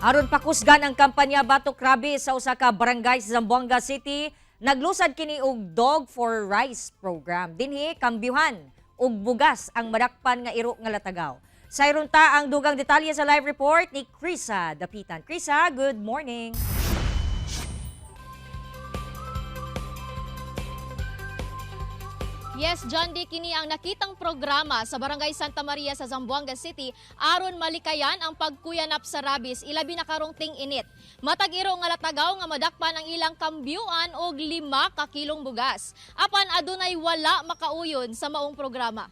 Aron pakusgan ang kampanya batok rabies sa usa ka barangay sa Zamboanga City, naglusad kini og Dog for Rice program. Dinhi kambyuhan og bugas ang madakpan nga iro nga latagaw. Sayron ta ang dugang detalye sa live report ni Krisa Dapitan. Krisa, good morning. Yes, John D. Kini ang nakitang programa sa Barangay Santa Maria sa Zamboanga City aron malikayan ang pagkuyanap sa rabies, ilabi na karong ting-init. Matag iro nga latagaw nga madakpan ang ilang kambyuan og 5 ka kilong bugas. Apan adunay wala makauyon sa maong programa.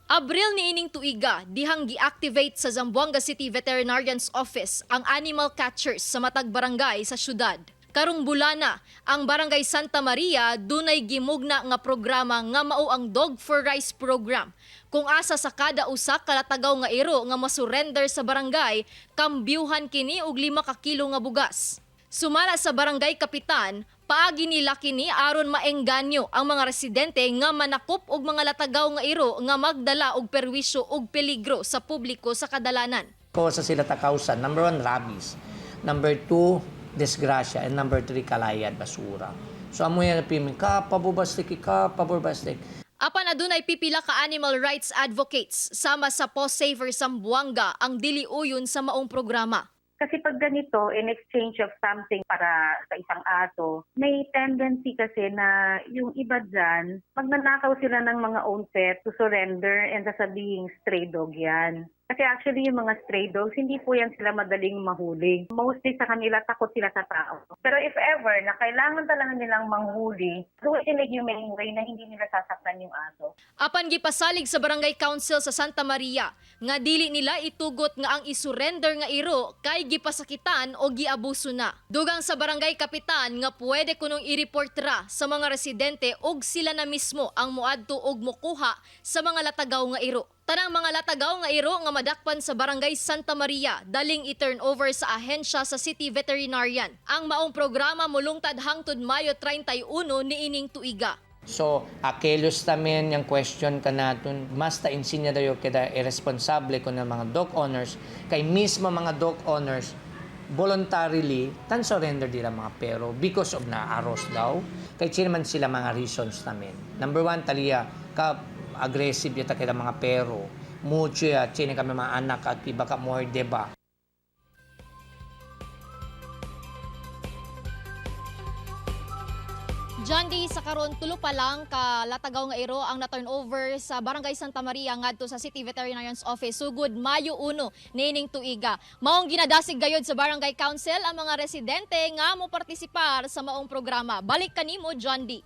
Abril niining tuiga, dihang gi-activate sa Zamboanga City Veterinarian's Office ang animal catchers sa matag barangay sa syudad. Karong bulana, ang Barangay Santa Maria dunay gimugna nga programa nga mao ang Dog for Rice program. Kung asa sa kada usa ka latagaw nga iro nga masurrender sa barangay, kambyuhan kini og 5 ka kilo nga bugas. Sumala sa barangay kapitan, paagi nila kini aron maengganyo ang mga residente nga manakop og mga latagaw nga iro nga magdala og perwisyo og peligro sa publiko sa kadalanan. Causa sila takausan. Number one, rabies. Number two, disgrasya. And number three, kalayad, basura. So amo yan pimin, ka, pabubastik, ka, pabubastik. Apan adunay pipila ka animal rights advocates sama sa Paw Saver Zamboanga ang dili uyon sa maong programa. Kasi pag ganito, in exchange of something para sa isang aso, may tendency kasi na yung iba dyan, magnanakaw sila ng mga own pet to surrender and sasabihin stray dog yan. Kasi actually yung mga stray dogs, hindi po yan sila madaling mahuli. Mostly sa kanila, takot sila sa tao. Pero if ever na kailangan talaga nilang manghuli, do it in a humane way na hindi nila sasaktan yung aso. Apan gipasalig sa Barangay Council sa Santa Maria nga dili nila itugot nga ang isurrender nga iro kay gipasakitan o giabuso na. Dugang sa barangay kapitan nga pwede kunong i-report ra sa mga residente og sila na mismo ang moadto og mokuha sa mga latagaw nga iro. Tanang mga latagaw nga iro nga madakpan sa Barangay Santa Maria daling i-turn over sa ahensya sa City Veterinarian. Ang maong programa molungtad hangtod Mayo 31 niining tuiga. So, akelos tamen yung question ka natin, mas ta insinya dayo keda irresponsable ko ng mga dog owners, kay mismo mga dog owners, voluntarily, tan surrender dila mga pero because of na aros daw. Kay sino man sila mga reasons namin. Number one, taliya, ka aggressive yata kaya mga pero. Mucho ya, chine kami mga anak at iba ka more, diba? John D, sa karon tulo pa lang ka latagaw nga iro ang na-turnover sa Barangay Santa Maria ngadto sa City Veterinarian's Office sugod Mayo 1 niining tuiga. Maong ginadasig gayod sa Barangay Council ang mga residente nga mo partisipar sa maong programa. Balik kanimo, John D.